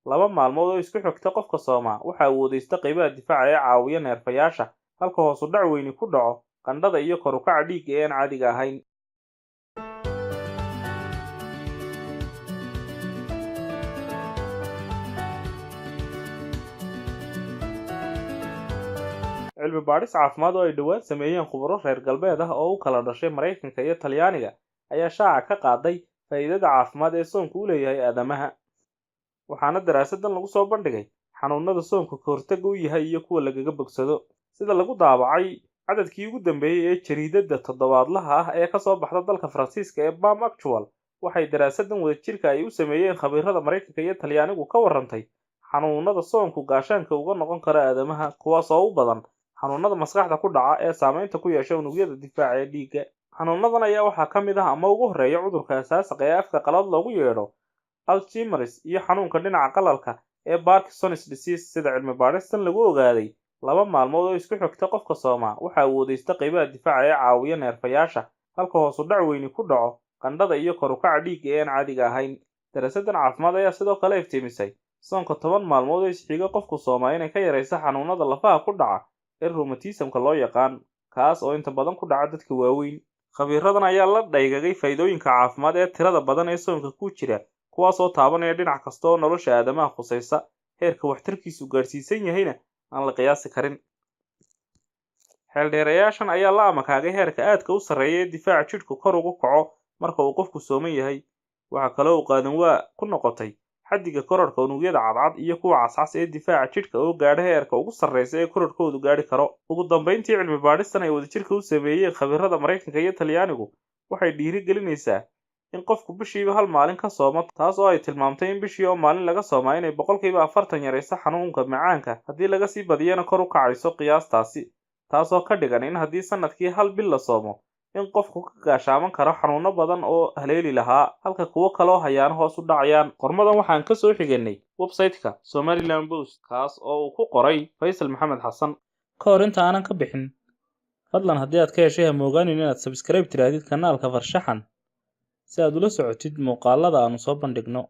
2 maalmood oo isku xigta qofka soomaa waxaa awoodaysta qaybaha difaaca ee caawiya neerfayaasha, halka hoos u dhac weyni ku dhaco qandhada iyo kor u kaca dhiigga ee aan caadiga ahayn. Cilmi baadhis caafimaad oo ay dhowaan sameeyeen khubaro reer galbeed ah oo u kala dhashay Maraykanka iyo Talyaaniga ayaa shaaca ka qaaday faa'iidada caafimaad ee soonku u leeyahay aadamaha. Waxaana daraasadan lagu soo bandhigay xanuunada soonku ka hortagga u yahay iyo kuwa lagaga bogsado. Sida lagu daabacay cadadkii ugu dambeeyey ee jariidada toddobaadlaha ah ee kasoo baxda dalka Faransiiska ee Bam Actual, waxay daraasadan wadajirka ay u sameeyeen khabiirada Maraykanka iyo Talyaanigu ka warantay xanuunada soonku gaashaanka uga noqon kara aadamaha, kuwaas oo u badan xanuunada maskaxda ku dhaca ee saameynta ku yeesha unugyada difaaca ee dhiigga. Xanuunadan ayaa waxaa ka mid ah ama ugu horreeya cudurka asaasaqa ee afka qalaad loogu yeedho Alzheimer's iyo xanuunka dhinaca qalalka ee Parkinson's disease. Sida cilmi baadhistan lagu ogaaday, 2 maalmood oo isku xigta qofka soomaa waxaa awoodaysta qaybaha difaaca ee caawiya neerfayaasha, halka hoos u dhac weyni ku dhaco qandhada iyo kor u kaca dhiigga ee aan caadiga ahayn. Daraasadan caafimaad ayaa sidoo kale iftiimisay soonka 10 maalmood oo isxiga qofku soomaa inay ka yarayso xanuunada lafaha ku dhaca ee rheumatism-ka loo yaqaan, kaas oo inta badan ku dhaca dadka waaweyn. Khabiiradan ayaa la dhaygagay faa'iidooyinka caafimaad ee tirada badan ee soonka ku jira, kuwaas oo taabanaya dhinac kasta oo nolosha aadamaha khusaysa, heerka waxtarkiisu gaadhsiisan yahayna aan la qiyaasi karin. Xeeldheerayaashan ayaa la amakaagay heerka aadka u sarreeya ee difaaca jidhku kor ugu kaco marka uu qofku sooman yahay. Waxaa kaloo uu qaadan waa ku noqotay xaddiga kororhka unugyada cadcad iyo kuwa cascas ee difaaca jidhka oo gaadha heerka ugu sarreysa ee kororhkoodu gaadhi karo. Ugu dambeyntii, cilmi baadhistan ay wadajirka u sameeyeen khabiirada Maraykanka iyo Talyaanigu waxay dhiirigelinaysaa in qofku bishiiba hal maalin ka soomo, taas oo ay tilmaamtay in bishii oo maalin laga soomaa inay 40% yarayso xanuunka macaanka, haddii laga sii badiyana kor u kacayso qiyaastaasi, taasoo ka dhigan in haddii sanadkii hal bil la soomo in qofku ka gaashaaman karo xanuuno badan oo haleeli lahaa, halka kuwo kaloo hayaano hoos u dhacayaan. Qormadan waxaan ka soo xiganay website-ka Somaliland Post, kaas oo uu ku qoray Faysal Maxamed Xasan. Ka hor inta aanan ka bixin, fadlan haddii aad ka heshay ha moogaanin inaad subscribe tiraahdid kanaalka Farshaxan si aad ula socotid muuqaalada aanu soo bandhigno.